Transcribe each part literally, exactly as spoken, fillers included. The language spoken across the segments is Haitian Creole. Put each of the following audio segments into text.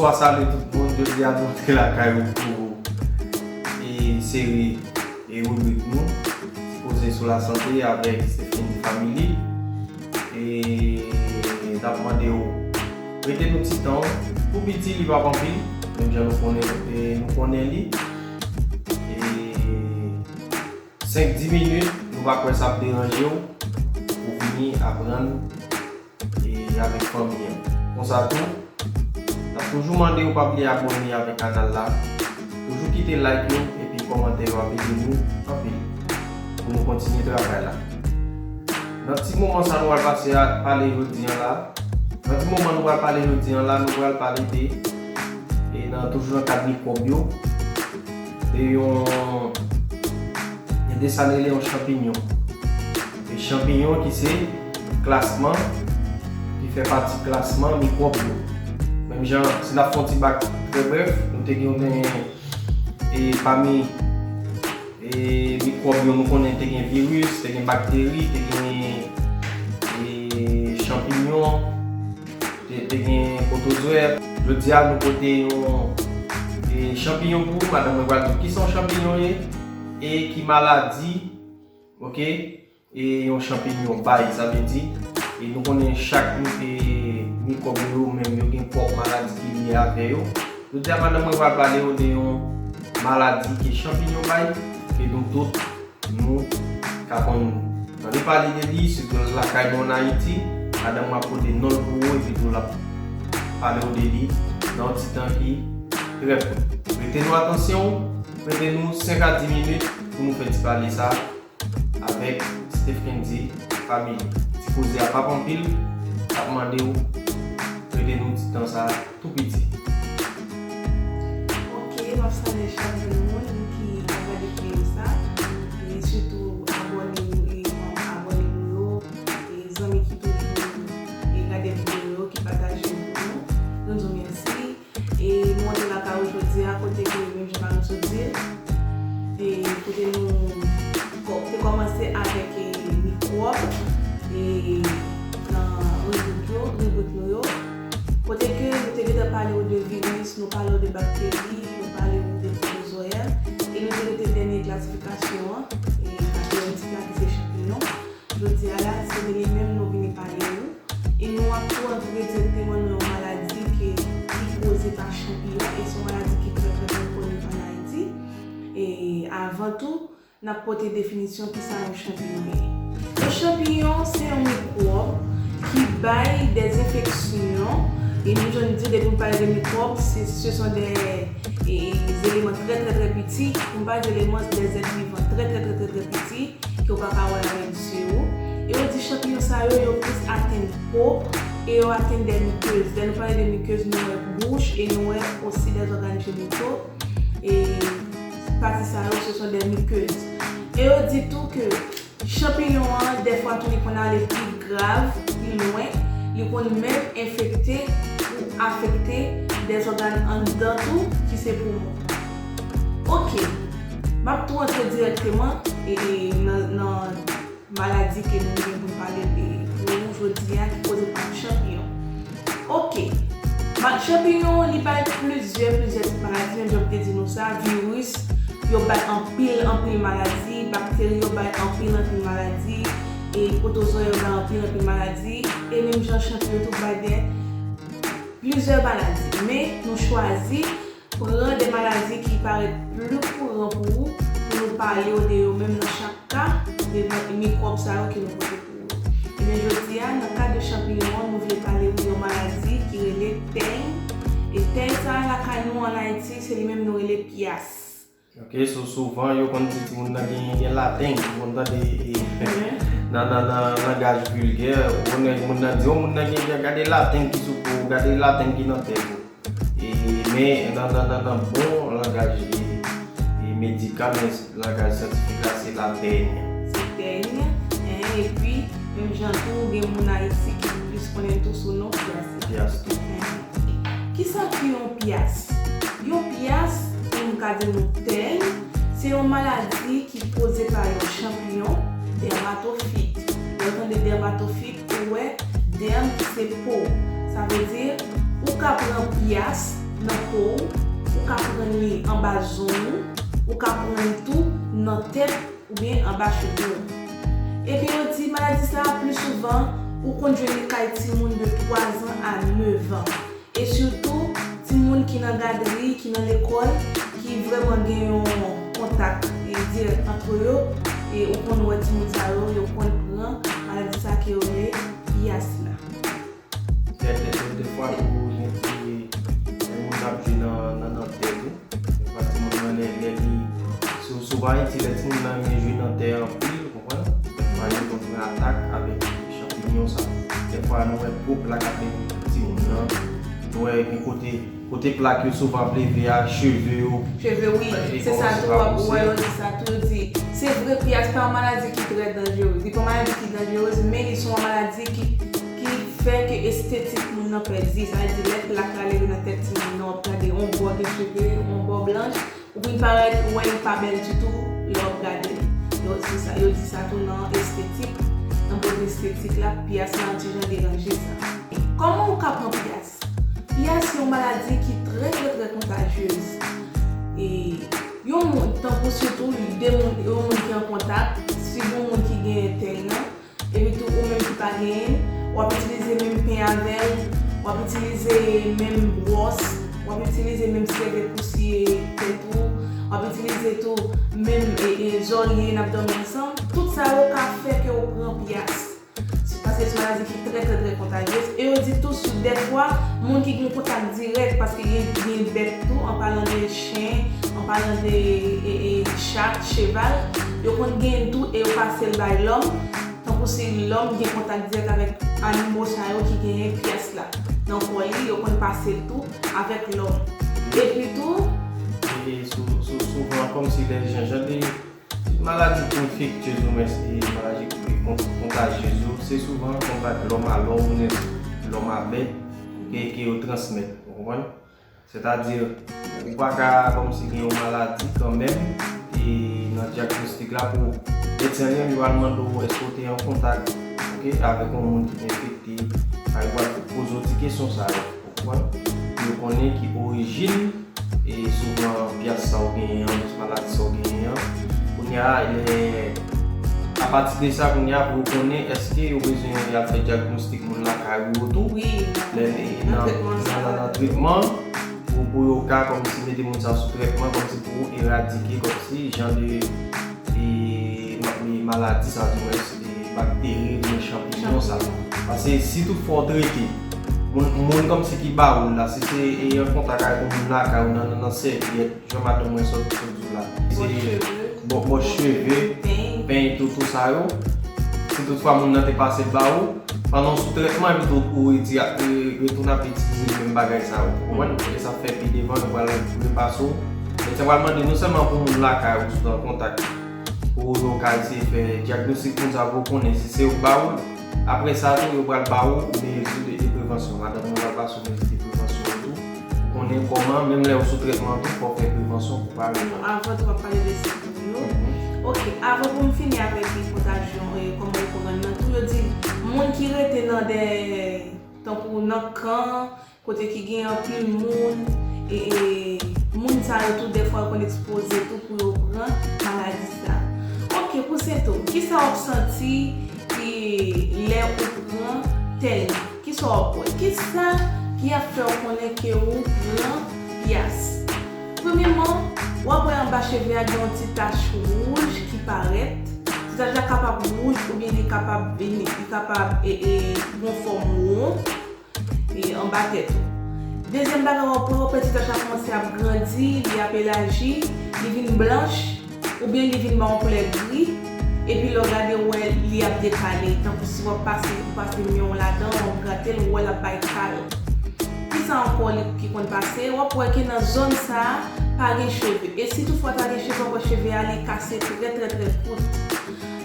Bonswa, salye tout moun. Jodi a nou antre lakay ou pou e seri e ribrik nou, Ti Koze sou Lasante avèk Stephen Family. E n ap mande w rete nou ti tan, tou piti, li p ap anpil, menm jan nou konnen, e nou konnen li. E senk dis minit, nou pa kwè sa ap deranje w pou vini aprann e avèk fanmi an. Konsa tou, n ap toujou mande w pa bliye abòne avèk kanal la. Toujou kite like nou epi kòmantè yo ap ede nou anpil pou nou kontinye travay la. Nan ti moman sa nou pral pase a pale jodi an la, nan ti moman nou pral pale jodi an la, nou pral pale de, e nan, toujou nan kad mikwòb yo, de yon, de sa n rele yon chanpinyon. E chanpinyon ki se klasman, ki fè pati klasman mikwòb yo. Menm jan, si n ap fè yon ti bak trè brèf, nou te gen, e pami e mikwòb yo, nou konnen te gen viris, te gen bakteri, te gen e chanpinyon, te, te gen pwotozoè. Jodi a, nou pote yon e chanpinyon pou ou. Madanm mwen pral di w kisa yon chanpinyon ye e ki maladi, oke, e yon chanpinyon bay. Sa vle di, e nou konnen chak mi-, e mikwòb yo menm, yo gen pwòp maladi ki lye avè yo. Jodi a, madanm mwen pral pale w de yon maladi ke chanpinyon bay, ke nou tout nou ka konn tande pale de li, sitou lakay nou ann Ayiti. Madanm mwen ap pote non l pou ou, epi tou l ap pale w de li nan yon ti tan ki trè kout. Prete nou atansyon, prete nou senk a dis minit pou nou fè ti pale sa avèk Steph Kendy Family. Ti koze a p ap anpil, n ap mande w prete nou ti tan sa tou piti. Ok, m ap salye chak grenn moun ki ap gade videyo sa, e sitou abòne nou, e manm abòne nou yo, e zanmi ki toujou e gade videyo yo, ki pataje yo pou nou. Nou di w mèsi. E nou antre lakay ou jodi a, kote ke menm jan Marie sot di l, e kote nou kò-, te kòmanse avèk e mikwòb e nan ribrik yo, ribrik nou yo. Kote ke nou te gentan pale w de viris, nou pale w de bakteri, nou pale w de pwotozoè, e nou te rete dènye klasifikasyon an, e katriyèm tit la ki se chanpinyon. Jodi a la, se de li menm nou vini pale ou. E nou ap tou antre dirèkteman nan yon maladi ke, ki koze pa chanpinyon, e se yon maladi ki trè, trè, trè koni ann Ayiti. E avan tou, n ap pote definisyon kisa yon chanpinyon ye. Yon chanpinyon, se yon mikwòb ki bay dèzenfeksyon, e nou jwenn di, depi nou pale de mikwòb, se, ce sont des, e, éléments très, très, très petits, nou pale de éléments, des êtres vivants très, très, très, très, très petits, ke w pa ka wè avèk je w. E yo di chanpinyon sa yo, yo plis atenn po e yo atenn des muqueuses. Lè nou pale de muqueuses, nou wè bouch e nou wè osi des organes génitaux. E pati sa yo, ce sont des muqueuses. E yo di tou ke chanpinyon an, dèfwa tou, li konn ale pi grav, pi lwen, li konn menm enfekte ou afekte des organes anndan tou, ki se poumon. Ok, m ap tou antre dirèkteman e, e, nan, nan maladi ke nou gen pou n pale de pou ou jodi a, ki koze pa chanpinyon. Ok, ma-, chanpinyon, li bay plizyè, plizyè tip maladi, menm jan m te di nou sa, viris, yo bay anpil, anpil maladi, bakteri, yo bay anpil, anpil maladi, e pwotozoa, yo bay anpil, anpil maladi, e menm jan chanpinyon tou bay de plizyè maladi. Men, nou chwazi pran de maladi ki parèt pli kouran pou ou, pou nou pale w de yo menm nan chak ka, de mikwòb sa yo ke nou pote pou ou. Ebyen, jodi a, nan kad de chanpinyon an, nou vle pale w de yon maladi ki rele tèny. E tèny sa a, lakay nou ann Ayiti, se li menm nou rele pyas. Ok, so souvan yo konn di timoun nan gen, gen lateng, ou konn tande e, nan, nan, nan langaj vilgè, ou konn moun nan di, o moun nan gen, gen, gade lateng ki sou po, gade lateng ki nan tèt ou. E, men nan, nan, nan, nan bon langaj e, e medikal, men langaj syantifik la, se latèny. Se tèny, en, epi, menm jan tou, gen moun Ayiti ki plis konnen tou sou non pyas la. Pyas tou. Kisa ki yon pyas? Yon pyas, pou m ka di nou tèny, se yon maladi ki koze pa yon chanpinyon, dèmatofit. Lè w tande dèmatofit, ou wè dèm ki se po. Sa vle di, ou ka pran pyas, nan po w, ou ka pran li anba zong ou, ou ka pran li tou nan tèt oubyen anba cheve w. Ebyen, yo di maladi sa a pli souvan, ou konn jwenn li kay timoun de twa zan a nèf an. E sitou, timoun ki nan gadri, ki nan lekòl, ki vrèman gen yon kontak e dirèk ant yo, e ou konn wè timoun sa yo, yo konn pran maladi sa ke yo rele piyas la. Dèfwa tou, gen ti moun k ap jwe nan nan tè tou. Dèfwa timoun nan lè lè li sou sou Ayiti, lè timoun nan renmen jwe nan tè anpil, ou konprann? Pale kontre atak avèk chanpinyon sa. Dèfwa nou wè gwo plak ap leve timoun nan. Nou wè gen kote kote plak yo souvan ap leve a, cheve yo. Cheve wi, se sa tou w ap wè yo di sa tou, yo di se vre piyas pa yon maladi ki trè danjerez. Li pa yon maladi ki danjerez, men li se yon maladi ki ki fè ke estetik moun nan pèdi. Sa vle di lè plak la leve nan tèt timoun nan, w ap gade yon bò gen cheve, yon bò blanch, ou vin parèt ou wè li pa bèl ditou lè w ap gade l. Yo se sa, yo di sa tou nan estetik, nan kote estetik la, piyas la yon ti jan deranje sa. Kòman ou ka pran piyas? Piyas se yon maladi ki trè trè trè kontajyez. E yon moun, tankou sitou de moun, yon moun ki an kontak, si gen yon moun ki genyen tè l nan, epi tou ou menm ki pa genyen l, w ap itilize menm pen avè l, w ap itilize menm bwòs, w ap itilize menm sèvyèt pou siye tèt ou, w ap itilize tou menm e, e, zòrye n ap dòmi ansanm. Tout sa yo ka fè ke w pran piyas. Paske se maladi ki trè trè trè kontajyez. E yo di tou sou dèfwa, moun ki gen kontak dirèk, paske gen gen bèt tou, an palan de chen, an palan de e, e, chat, cheval, yo konn genyen l tou e yo pase l bay lòm. Tankou si lòm gen kontak dirèk avèk animo sa yo ki genyen piyas la nan kò li, yo konn pase l tou avèk lòm. Epi tou, e sou, sou, souvan kòmsi lè jan jan de maladi enfektyez oubyen maladi kontajyez yo, se souvan kontak lòm a lòm oubyen lòm a bèt ke, ke yo transmèt, ou konprann? Sètadi, ou pa ka kòmsi gen yon maladi kanmenm, e nan dyagnostik la pou medsen an li menm li pral mande w èske w te an kontak, oke, avèk yon moun ki te enfekte, a yo pral poze w ti kesyon sa yo, ou konprann? Pou yo konnen ki orijin e souvan piyas sa w genyen an, maladi sa w genyen an. Kounye a, lè, apati de sa, kounye a, pou yo konnen èske yo bezwen y al fè dyagnostik moun lakay ou yo tou. Wi, nan, nan, nan, nan tretman. Pou, pou yo ka kòmsi mete moun sa sou trètman, kòmsi pou eradike kòmsi jan de e, ma- e, maladi sa, di mwens, e, bakteri oubyen chanpinyon sa. Paske si tout fwa w trete, moun, moun kòmsi ki ba ou l la, si se e, an kontak avèk yon moun lakay ou nan, nan, nan sèvyèt, jan madanm mwen sot, sot di w la. Se bò, bò cheve, peny, tout, tout sa yo. Si tout fwa moun nan te pase l ba ou, pandan w sou trètman, epi tou ou redi- re- retounen ap itilize menm bagay sa yo. Ou konprann? E sa fè pi devan, yo pral repase w. Medsen pral mande non sèlman pou moun lakay ou sot an kontak, pou yo ka eseye fè dyagnostik moun sa pou yo konnen si se yo k ba ou l. Apre sa tou, yo pral ba ou mezi de, de prevansyon. Madanm mwen pral pase w mezi de prevansyon yo tou. Konnen kòman, menm lè ou sou trètman tou, fò w fè prevansyon pou pa. Non, avan tou, w ap pale de sentòm yo. Ok, avan pou m fini avèk kontajyon e kòman yo pran nan tou, yo di moun ki rete nan de, tankou nan kan, kote ki gen anpil moun, e, e, moun sa yo tou, dèfwa yo konn ekspoze tou pou yo pran maladi sa. Ok, pou sentòm, kisa w ap santi ki lè ou pran tèl? Kisa w ap wè? Kisa ki ap fè w konnen ke ou pran piyas? Premyèman, w ap wè anba cheve a gen yon ti tach wouj ki parèt. Ti tach la kapab wouj oubyen li kapab vini, li kapab e, e, gon fòm won e anba tèt ou. Dezyèm bagay w ap wè, w ap wè ti tach la kòmanse ap grandi, li ap elaji, li vin blanch, oubyen li vin ba yon koulè gri, epi lè w gade w wè li ap dekale, tankou si w ap pase, ou pase men w ladan, w ap grate l, ou wè l ap bay kal. Kisa ankò li ki konn pase? W ap wè ke nan zòn sa a, pa gen cheve. E si toutfwa ta gen cheve, w ap wè cheve a li kase trè trè trè kout.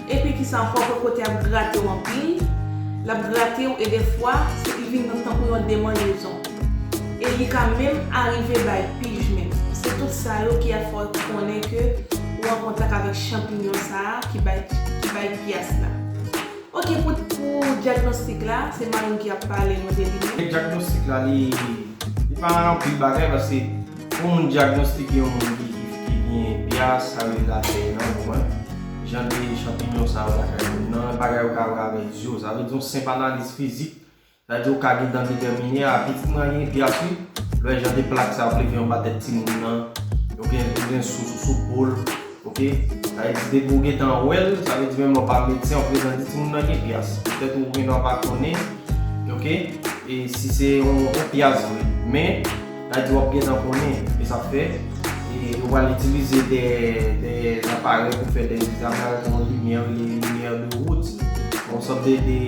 Epi kisa ankò, w ap wè kote ap grate w anpil, l ap grate w e dèfwa, se li vin tankou yon demanjezon. E li ka menm arive bay pij menm. Se tout sa yo ki ap fè w konnen ke ou an kontak avèk chanpinyon sa a ki bay, ki bay piyas la. Ok, pou, pou dyagnostik la, se Marlon ki ap pale nou de li menm. Dyagnostik la, li, li pa anpil bagay, paske pou moun dyagnostike yon moun ki, ki, ki gen pyas, sa vle di latè nan, ou konprann? Jan de chanpinyon sa yo lakay moun nan, bagay ou ka wè avèk zye w, sa vle di yon senp analiz fizik, sa vle di ou ka gentan detèmine, a, pitit mwen gen pyas wi, lè jan de plak sa ap leve anba tèt timoun nan, yo gen, yo gen sou, sou, sou po l, ok? Sa vle di depi ou gentan wè l, sa vle di menm lè w pa medsen, ou gentan di timoun nan gen pyas. Petèt ou gen dwa pa konnen, ok? E si se yon, yon pyas vre. Men, sa vle di w ap gentan konnen. E sa fè, e yo pral itilize de, de aparèy pou fè de egzamen avèk yon limyè, li limyè de wood. Yon sòt de, de,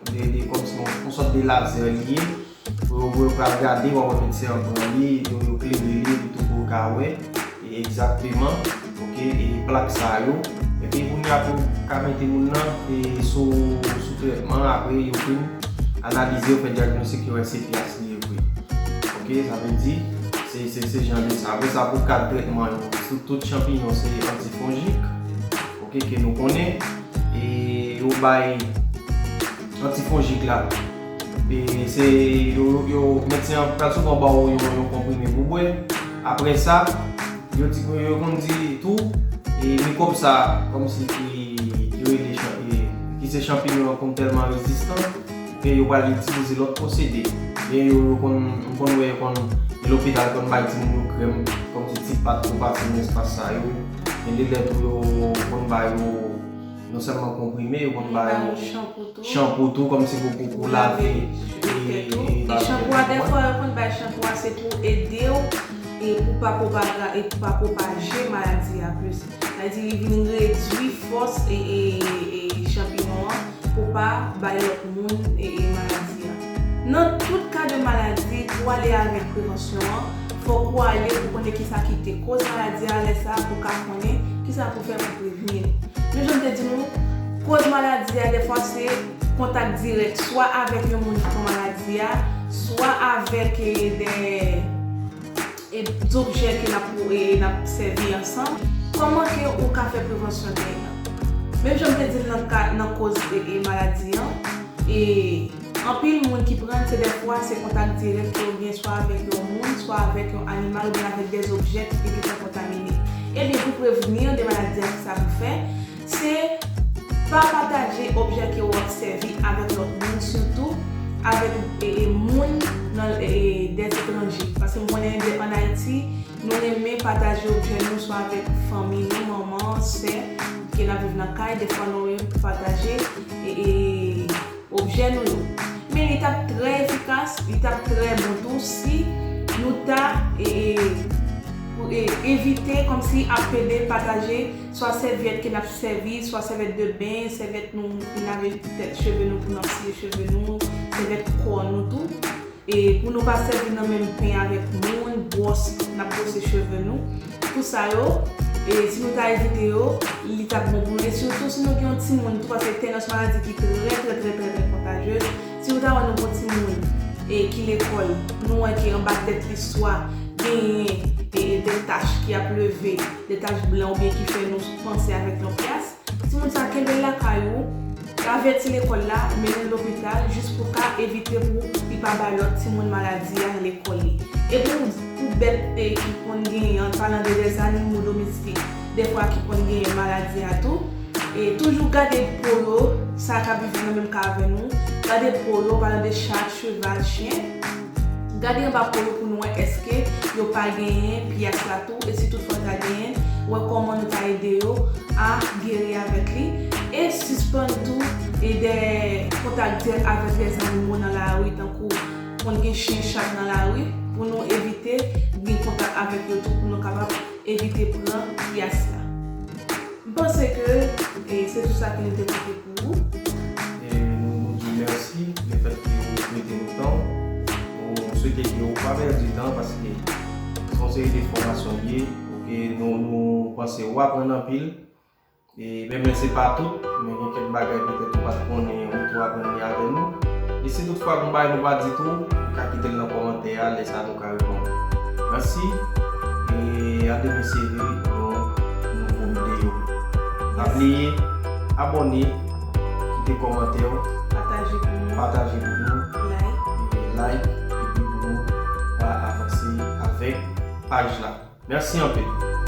de, de, kòmsi yon, yon sòt de lazè li ye. Pou yo, pou yo pral gade, w ap wè medsen an pran li, yo, yo klere li, epi tou pou yo ka wè, e, egzakteman, ok, e, plak sa yo. Epi kounye a pou ka mete moun nan, e, sou, sou trètman, apre yo fin analize, yo fè dyagnostik, yo wè se pyas li ye vre. Ok, sa vle di, se, se, se jan de sa. Apre sa, pou kad trètman yo, sou tout chanpinyon, se antifonjik, ok, ke nou konnen. E yo bay antifonjik la. E se, yo, yo, medsen an pral souvan ba w yon, yon konprime pou bwè. Apre sa, yo di, yo konn di tou, e mikwòb sa, kòmsi ki, ki rele chan-, e, ki se chanpinyon an konn tèlman rezistan, ke yo pral itilize lòt pwosede. Gen yo, yo konn, m konn wè yo konn, gen lopital konn bay timoun yo krèm, kòmsi ti pat pou pase nan espas sa yo. Gen de lè tou yo konn ba yo non sèlman konprime, yo konn ba yo chanpou tou, kòmsi pou, pou, pou lave e, e, e chanpou a, dèfwa yo konn bay chanpou a, se pou ede w e pou pa pwopaga-, e pou pa pwopaje maladi a plis. Sa vle di li vin redui fòs e, e, e chanpinyon an pou pa bay lòt moun e, e maladi a. Nan tout ka de maladi, pou ale avèk prevansyon an, fòk ou ale pou konnen kisa ki te koz maladi a, lè sa a pou ka konnen kisa pou fè pou prevni l. Men jan m te di nou, koz maladi a dèfwa se kontak dirèk swa avèk yon moun ki pran maladi a, swa avèk e, de, e, zobjè ke n ap, e, n ap sèvi ansanm. Kòman ke ou ka fè prevansyon dèyè a? Menm jan m te di l nan ka, nan koz e, e maladi an, e anpil moun ki pran l, se dèfwa se kontak dirèk ke yo gen swa avèk yon moun, swa avèk yon animal oubyen avèk de zobjè ki te gentan kontamine. Ebyen, pou prevni de maladi a, kisa pou fè? Se pa pataje objè ke w ap sèvi avèk lòt moun, sitou avèk e, e, moun nan e, e, des étrangers. Paske m konnen de, ann Ayiti, nou renmen pataje objè nou swa avèk fanmi nou, manman, sè, ke n ap viv nan kay, dèfwa nou renmen pataje e, e, objè nou yo. Men li t ap trè efikas, li t ap trè bon tou si nou ta e, e, e, evite kòmsi ap pede pataje swa sèvyèt ke n ap sèvi, swa sèvyèt de ben, sèvyèt nou fin lave tèt cheve nou pou n ap siye cheve nou, sèvyèt kò nou tou. E pou nou pa sèvi nan menm pen avèk moun, bwòs n ap bwose cheve nou. Pou sa yo, e si nou ta evite yo, li t ap bon pou nou. E sitou si nou gen yon timoun tou, paske tendans maladi ki trè, trè, trè, trè, trè kontajyez. Si nou ta wè nou gen yon timoun e ki lekòl, nou wè ke anba tèt li swa genyen e, e de tach ki ap leve, de tach blan oubyen ki fè nou panse avèk yon pyas. Timoun sa kenbe l lakay ou, avèti lekòl la, mennen l lopital, jis pou ka evite pou li pa bay lòt timoun maladi a nan lekòl li. E pou, pou bèt e, ki konn genyen, an palan de dèzanimo domestik, dèfwa ki konn genyen maladi a tou, e toujou gade po yo, sa k ap viv nan menm kay avè nou, gade po yo, palan de chat, cheval, chen, gade anba po yo pou nou wè èske yo pa genyen pyas la tou, e si toutfwa ta genyen, wè kòman nou ta ede yo a geri avèk li, e sispann tou e de kontak dirèk avèk lèzanimo nan lari, tankou konn gen chen, chat nan lari, pou nou evite gen kontak avèk yo tou, pou nou kapab evite pran pyas la. M panse ke e, se tou sa ke nou te pote pou ou. E nou, nou di w mèsi lefètke ou prete nou tan w. Nou swete ke ou pa pèdi tan paske se yon seri de enfòmasyon l ye, oke, nou, nou panse ou aprann anpil. E menm lè se pa tout, men gen kèk bagay petèt ou pa t konnen, ou tou aprann li avè nou. E si toutfwa gen yon bagay nou pa di tou, ou ka kite l nan kòmantè a, lè sa a nou ka reponn. Mèsi, e a demen se vre pou yon nouvo videyo. Pa bliye abòne, kite kòmantè w, pataje pou nou, pataje pou nou, like, e like, epi pou nou ka paj la. Mèsi anpil.